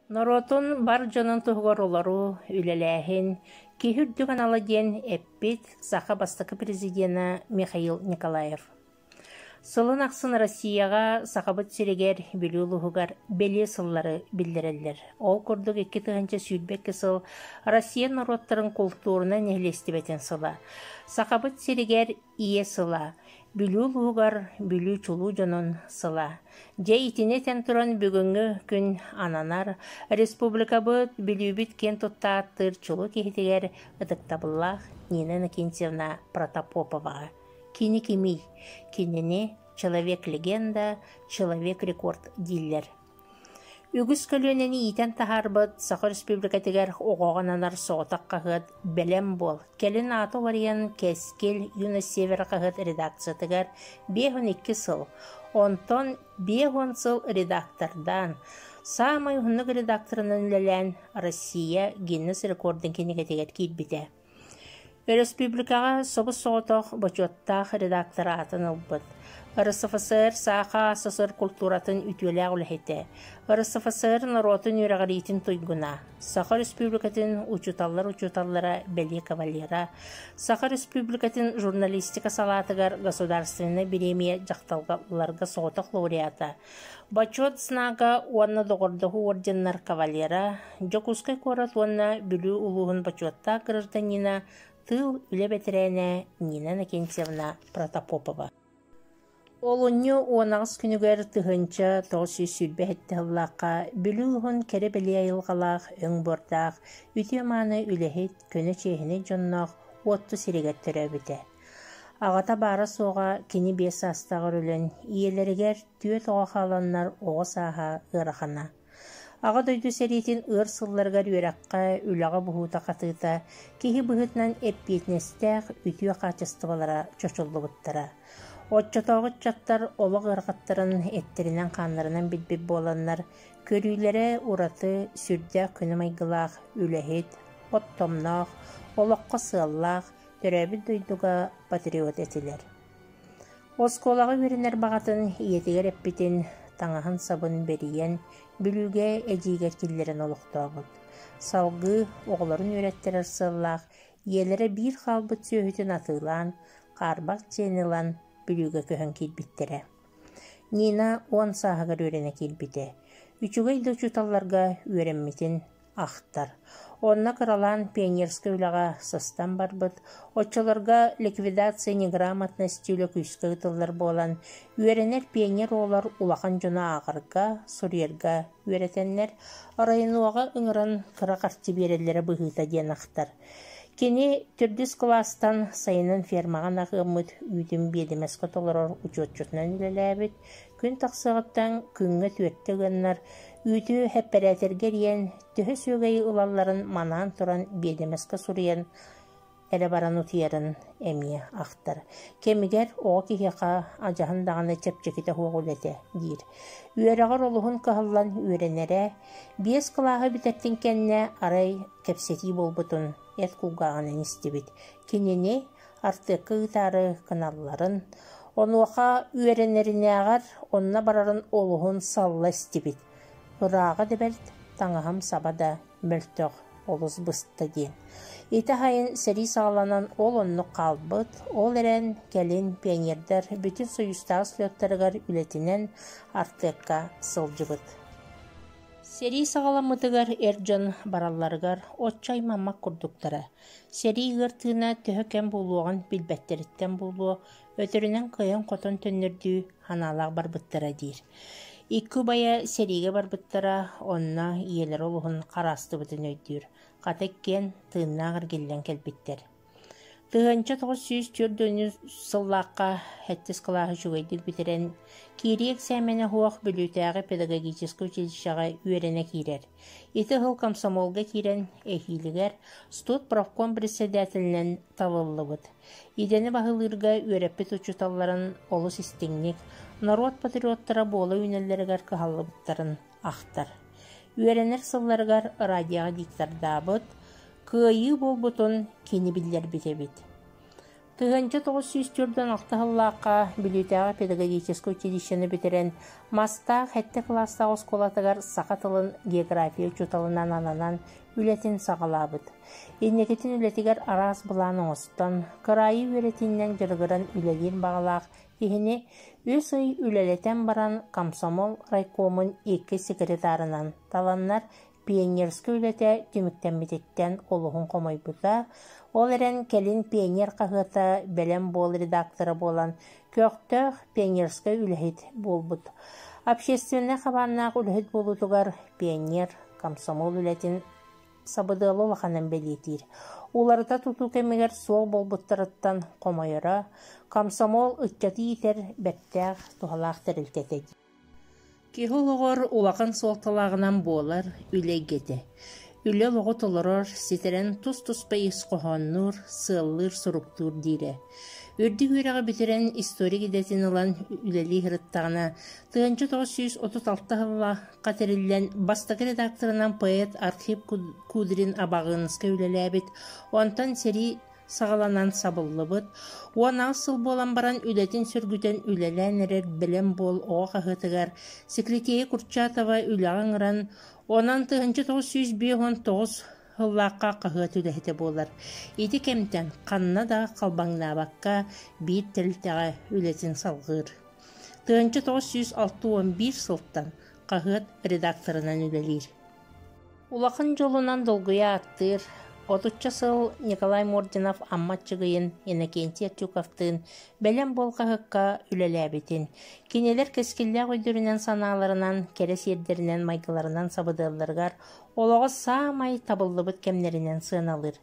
Норуотун бар дьонун туһугар олоруу, үлэлээһин, киһи үрдүк анала диэн эппит саха бастакы президенэ Михаил Николаев. Сылын ахсын Россияҕа Сахабыт сиригэр Бүлүү улууһугар бэлиэ сыллары биллэрэллэр. Ол курдук 2022 сыл Россия норуоттарын култуурунай нэһилиэстибэтин сыла. Сахабыт сиригэр Ийэ сыла, Бүлүү улууһугар Бүлүү чулуу дьонун сыла. Дьэ итини этэн туран бүгүҥҥү күн ананар республикабыт Бүлүүбүт киэн тутта ааттыыр чулуу киһитигэр ытыктабыллаах Нина Иннокентьевна Протопоповаҕа. Кини кимий? Кинини «Человек-легенда», «Человек-рекорд» дииллэр. Үгүс көлүөнэни иитэн таһаарбыт Саха Өрөспүүбүлүкэтигэр оҕоҕо ананар соҕотох хаһыат «Бэлэм буол», кэлин аата уларыйан «Кэскил», «Юность Севера» хаһыат редакциятыгар 52 сыл, онтон 50 сыл редактордаан, саамай уһуннук редакторынан үлэлээн Россия Гиннес рекордун кинигэтигэр киирбитэ. Өрөспүүбүлүкэҕэ собус-соҕотох бочуоттаах редактор аатын ылбыт, РСФСР Саха АССР культуратын үтүөлээх үлэһитэ, РСФСР норуотун үөрэҕириитин туйгуна, Саха Өрөспүүбүлүкэтин учууталлар учууталлара бэлиэ кавалера, Саха Өрөспүүбүлүкэтин журналистика салаатыгар государственнай бириэмийэ дьахталларга соҕотох лауреата, Бочуот знага уонна Доҕордоһуу орденнар кавалера, Дьокуускай куорат уонна Бүлүү улууһун бочуоттаах гражданина, тыыл, үлэ бэтэрээнэ Нина Иннокентьевна Протопопова. Олунньу 18 күнүгэр 1927 сыллаахха Бүлүү уһун кэрэ-бэлиэ айылҕалаах, өҥ буордаах, үтүө-мааны үлэһит, көнө-чиэһинэй дьонноох Уотту сиригэр төрөөбүтэ. Аҕата баара-суоҕа кини биэс саастааҕар өлөн, ийэлэригэр түөрт оҕо хааланнар оҕо сааһа ыарахана. Аҕа дойду сэриитин ыар сылларыгар үөрэххэ, үлэҕэ буһуута-хатыыта, киһи быһыытынан эппиэтинэстээх үтүө хаачыстыбалара чочуллубуттара. Оччотооҕу ыччаттар олох ыарахаттарын эттэринэн-хааннарынан билбит буоланнар, көрүүлэрэ ураты, сүрдээх көнө майгылаах, үлэһит, оттомноох, олоххо сыаллаах, төрөөбүт дойдуга патриот этилэр. Оскуолаҕа үөрэнэр баҕатын ийэтигэр эппитин, таҥаһын-сабын бэрийэн, Бүлүүгэ эдьиийигэр киллэрэн олохтообут. Салгыы оҕолорун үөрэттэрэр сыаллаах ийэлэрэ биир хаалбыт сүөһүтүн атыылаан, хаарбах дьиэни ылан Бүлүүгэ көһөн киирбиттэрэ. Нина уон сааһыгар үөрэнэ киирбитэ. Үчүгэй да учууталларга үөрэммитин ахтар. Онно кыралаан пионерскай үлэҕэ сыстан барбыт, оччолорго ликвидация неграмотности үлэ күүскэ ыытыллар буолан, үөрэнэр пионер оҕолор улахан дьону ааҕарга, суруйарга үөрэтэннэр, районоҕа ыҥыран кыра харчы биэрэллэрэ быһыыта диэн ахтар. Кини төрдүс кылаастан сайынын фермаҕа аҕыаммыт үүтүн биэдэмэскэ толорор учуотчутунан үлэлээбит, күн тахсыаҕыттан күҥҥэ түөртэ ыаннар, Үүтү эппэрээтэргэ эрийэн, төһө сүөгэйи ылалларын манаан туран биэдэмэскэ суруйан эрэ баран утуйарын эмиэ ахтар. Кэмигэр оҕо киһиэхэ адьаһын даҕаны чэпчэкитэ суох үлэтэ диир. Үөрэҕэр олуһун кыһаллан үөрэнэрэ, биэс кылааһы бүтэртин кэннэ арай кэпсэтии буолбутун эт кулгааҕынан истибит. Кинини артыакка ыытаары гыналларын, онуоха үөрэнэринээҕэр онно барарын олуһун салла истибит, ырааҕа да бэрт, таҥаһым саба да мөлтөх, олус быста диэн. Ити аһайын сэрии саҕаланан ол оннук хаалбыт, ол эрэн кэлин пионердар бүтүн Союзтааҕы слеттарыгар үлэтинэн артыакка сылдьыбыт. Сэрии саҕаламмытыгар эр дьон баралларыгар оччо аймаммат курдуктара. Сэрии ыар тыына төһө кэм буолуоҕун билбэттэриттэн буолуо, өтөрүнэн кыайан-хотон төннөрдүү санаалаах барбыттара диир. Икки убайа сэриигэ барбыттара, онно ийэлэрэ олуһун хараастыбытын өйдүүр. Хата иккиэн тыыннаах эргиллэн кэлбиттэр. 1944 сыллаахха сэттис кылааһы үчүгэйдик бүтэрэн, киирии эксээмэнэ суох Бүлүүтээҕи педагогическай училищеҕа үөрэнэ киирэр. Ити сыл комсомолга киирэн, эһиилигэр студпрофком председателинэн талыллыбыт. Идэни баһылыырга үөрэппит учууталларын олус истиҥник, норуот патриоттара буола үүнэллэригэр кыһаллыбыттарын ахтар. Үөрэнэр сылларыгар радиоҕа диктордаабыт, кыайыы буолбутун кини биллэрбит эбит. 1946 сыллаахха Бүлүүтээҕи педагогическай училищены бүтэрэн, Мастаах сэттэ кылаастаах оскуолатыгар саха тылын, география учууталынан ананан үлэтин саҕалаабыт. Инникитин үлэтигэр араас былаан оҥостон, кыраайы үөрэтиинэн дьарыгыран үлэлиир баҕалаах киһини үс ый үлэлэтэн баран комсомол райкомун икки секретарынан таланнар пионерскай үлэтэ түмүктэммититтэн олуһун хомойбута, ол эрэн кэлин пионер хаһыата «Бэлэм буол» редактора буолан көхтөөх пионерскай үлэһит буолбут. Общественнай хабааннаах үлэһит буолуутугар пионер, комсомол үлэтин сабыдыала улаханын бэлиэтиир. Уларыта тутуу кэмигэр суох буолбуттарыттан хомойоро, комсомол ыччаты иитэр бэртээх туһалаах тэрилтэ этэ. Киһи олоҕор улахан суолталааҕынан буолар үлэ эйгэтэ. Үлэ олоҕу толорор, ситэрэн тус-туспа ис хоһооннуур, сыаллыыр-соруктуур диирэ. Үрдүк үөрэҕи бүтэрэн историк идэтин ылан үлэлии сырыттаҕына, 1936 сыллаахха тэриллэн бастакы редакторынан поэт Архип Кудрин Абаҕыыныскай үлэлээбит, онтон сэрии саҕаланан сабыллыбыт, 18 сыл буолан баран үлэтин сөргүтэн үлэлээн эрэр «Бэлэм буол» оҕо хаһыатыгар Секлетея Курчатова үлэҕэ ыҥыран, онон 1959 сыллаахха хаһыат үлэһитэ буолар. Ити кэмтэн ханна да халбаҥнаабакка биир тэрилтэҕэ үлэтин салҕыыр. 1961 сылтан хаһыат редакторынан үлэлиир. Улахан дьолунан долгуйа ааттыыр, отучча сыл Николай Мординов Амма Аччыгыйын Иннокентий Артюковтыын «Бэлэм буол» хаһыакка үлэлээбитин, кинилэр кэскиллээх өйдөрүнэн-санааларынан, кэрэ сиэрдэринэн-майгыларынан сабыдыалларыгар олоҕо саамай табыллыбыт кэмнэринэн сыаналыыр.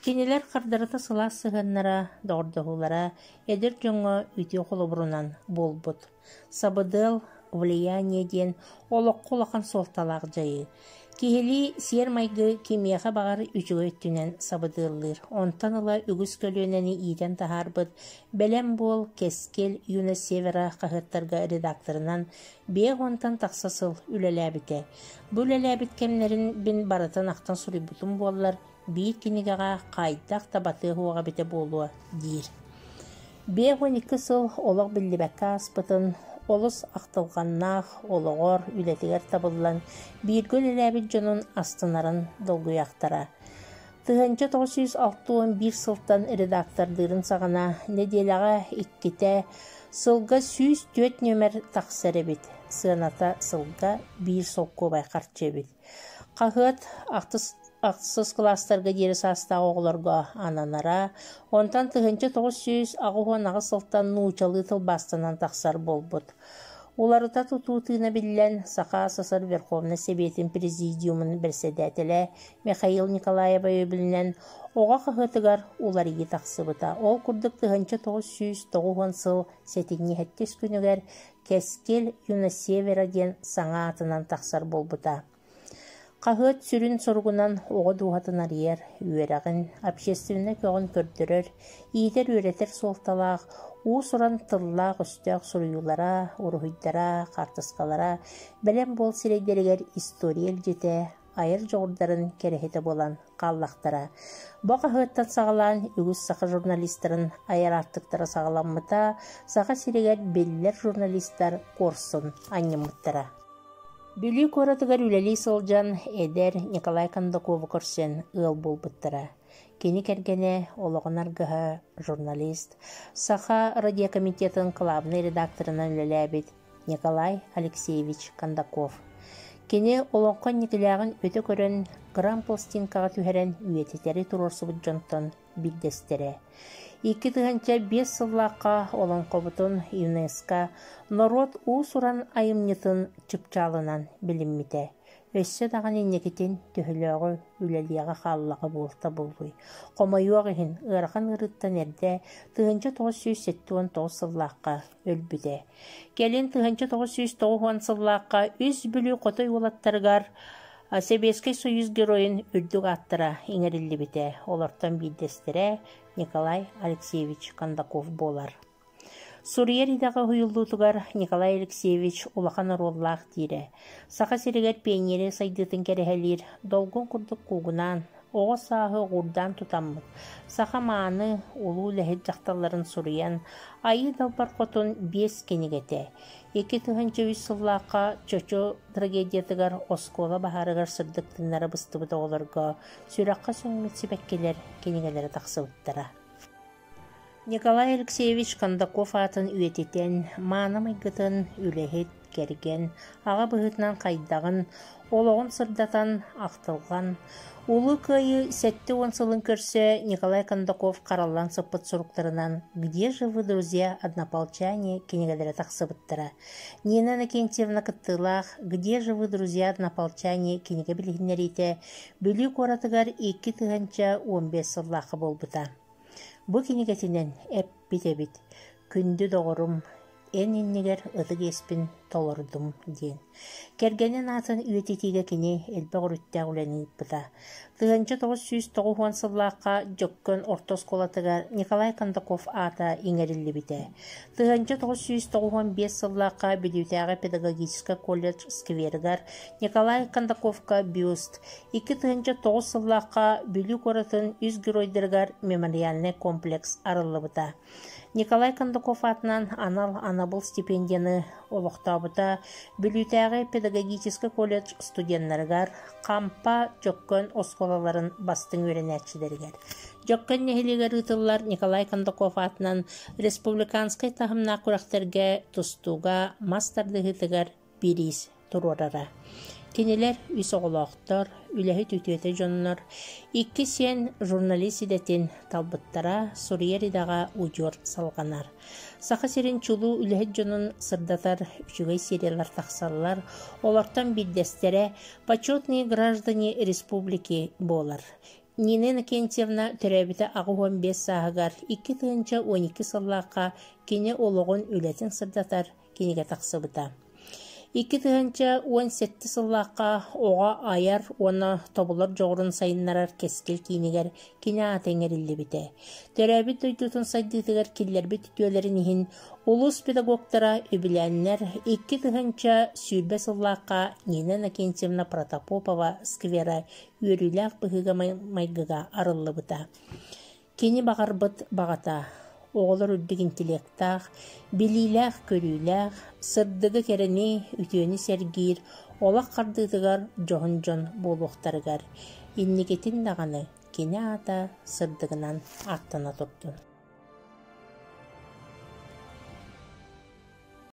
Кинилэр хардарыта сылаас сыһыаннара, доҕордоһуулара эдэр дьоҥҥо үтүө холобурунан буолбут. Сабыдыал, влияние диэн олоххо улахан суолталаах дьайыы. Киһилии сиэр-майгы кимиэхэ баҕар үчүгэй өттүнэн сабыдыаллыыр. Онтон ыла үгүс көлүөнэни иитэн таһаарбыт «Бэлэм буол», «Кэскил», «Юность Севера» хаһыаттарга редакторынан 50-тан тахса сыл үлэлээбитэ. Бу үлэлээбит кэмнэрин мин барытын ахтан суруйбутум буоллар, биир кинигэҕэ хайдах да батыа суоҕа эбитэ буолуо диир. 52 сыл олох биллибэккэ ааспытын, олус ахтылҕаннаах олоҕор, үлэтигэр табыллан, бииргэ үлэлээбит дьонун астынарын долгуйахтара. 1961 сылтан редактордыырын саҕана нэдиэлэҕэ иккитэ, сылга 104 нүөмэр тахсар эбит, сыаната сылга биир солкуобай харчы эбит. Хаһыат ахтыс ахсыс кылаастарга диэри саастаах оҕолорго ананара, онтон 1988 сылтан нууччалыы тылбаастанан тахсар буолбут. Уларыта тутуу тыына биллэн, Саха СССР Верховнай Сэбиэтин Президиумун бэрэссэдээтэлэ Михаил Николаев өйөбүлүнэн оҕо хаһыатыгар уларыйыы тахсыбыта. Ол курдук 1990 сыл сэтинньи сэттис күнүгэр «Кэскил Юность Севера» диэн саҥа аатынан тахсар буолбута. Хаһыат сүрүн соругунан оҕо дууһатын арыйар, үөрэҕин, общественнай көҕүн көрдөрөр, иитэр-үөрэтэр суолталаах уус-уран тыллаах-өстөөх суруйуулара, уруһуйдара, хаартыскалара бэлэм буол сирэйдэригэр история илдьитэ, айар дьоҕурдарын кэрэһитэ буолан хааллахтара. Бу хаһыаттан саҕалаан үгүс саха журналистарын айар аартыктара саҕаламмыта, Саха сиригэр биллэр журналистар куорсун анньыммыттара. Бүлүү куоратыгар үлэлии сылдьан эдэр Николай Кондакову көрсөн ыал буолбуттара. Кини кэргэнэ, олоҕун аргыһа, журналист, Саха радиокомитетын кылаабынай редакторынан үлэлээбит Николай Алексеевич Кондаков. Кини олоҥхо инникилээҕин өтө көрөн, грампластинкаҕа түһэрэн үйэтитэри туруорсубут дьонтон биирдэстэрэ. 2005 сыллаахха олоҥхобутун ЮНЕСКО норуот уус-уран айымньытын чыпчаалынан билиммитэ. Өссө даҕаны инникитин төһөлөөҕү үлэлиэҕэ хааллаҕа буолта буолуой. Хомойуох иһин, ыарахан ыарыыттан эрдэ 1979 сыллаахха өлбүтэ. Кэлин 1990 сыллаахха Үс Бүлүү хотой уолаттарыгар Сэбиэскэй Союз Геройун үрдүк ааттара иҥэриллибитэ. Олортон биирдэстэрэ Николай Алексеевич Кондаков буолар. Суруйар идэҕэ уһуйуллуутугар Николай Алексеевич улахан оруоллаах диирэ. Саха сиригэр пионерия сайдыытын кэрэһэлиир долгун курдук куугунаан, оҕо сааһы оҕуурдаан тутаммыт, саха мааны, улуу үлэһит дьахталларын суруйан, Айыы Далбар Хотун биэс кинигэтэ, 2003 сыллаахха Чочу трагедиятыгар оскуола баһаарыгар сырдык тыыннара быстыбыт оҕолорго сүрэххэ сөҥмүт сибэккилэр кинигэлэрэ тахсыбыттара. Николай Алексеевич Кондаков аатын үйэтитэн, мааны майгытын, үлэһит, кэргэн, аҕа быһыытынан хайдаҕын, олоҕун сырдатан, ахтылҕан, Улуу Кыайыы 70 сылын көрсө Николай Кондаков хараллан сыппыт суруктарынан «Где же вы, друзья, однополчане» кинигэлэрэ тахсыбыттара. Нина Иннокентьевна кыттыылаах «Где же вы, друзья, однополчане» кинигэ билиһиннэриитэ Бүлүү куоратыгар 2015 сыллаахха буолбута. Бу кинигэтинэн эппит эбит: «Күндү доҕорум, эн иннигэр ытык иэспин толордум» диэн. Кэргэнин аатын үйэтитиигэ кини элбэх өрүттээх үлэни ыыппыта. 1990 сыллаахха Дьөккөн орто оскуолатыгар Николай Кондаков аата иҥэриллибитэ. 1995 сыллаахха Бүлүүтээҕи педагогическай колледж скверыгар Николай Кондаковка бюст, 2009 сыллаахха Бүлүү куоратын үс геройдарыгар мемориальнай комплекс арыллыбыта. Николай Кондаков аатынан анал анабыл стипендияны олохтообута Бүлүүтээҕи педагогическай колледж студеннарыгар, Хампа, Дьөккөн оскуолаларын бастыҥ үөрэнээччилэригэр. Дьөккөн нэһилиэгэр ыытыллар Николай Кондаков аатынан республиканскай таһымнаах күрэхтэргэ тустууга, мас тардыһыытыгар бириис туруорара. Кинилэр үс оҕолоохтор, үлэһит үтүөтэ дьоннор, икки сиэн журналист идэтин талбыттара, суруйар идэҕэ удьуор салҕанар. Саха сирин чулуу үлэһит дьонун сырдатар үчүгэй сериялар тахсаллар, олортон биирдэстэрэ «Почетные граждане республики» буолар. Нина Иннокентьевна төрөөбүтэ 85 сааһыгар 2012 сыллаахха кини олоҕун үлэтин сырдатар кинигэ тахсыбыта. 2017 сыллаахха оҕо айар уонна тобулар дьоҕурун сайыннарар Кэскил киинигэр кини аата иҥэриллибитэ. Төрөөбүт дойдутун сайдыытыгар киллэрбит үтүөлэрин иһин улуус педагогтара үбүлээннэр 2020 сыллаахха Нина Иннокентьевна Протопопова сквера үөрүүлээх быһыыга-майгыга арыллыбыта. Кини баҕарбыт баҕата оҕолор үрдүк интеллектаах, билиилээх-көрүүлээх, сырдыгы-кэрэни, үтүөнү сэргиир олох хардыытыгар дьоһун дьон буолуохтарыгар инникитин даҕаны кини аата сырдыгынан ааттана турдун.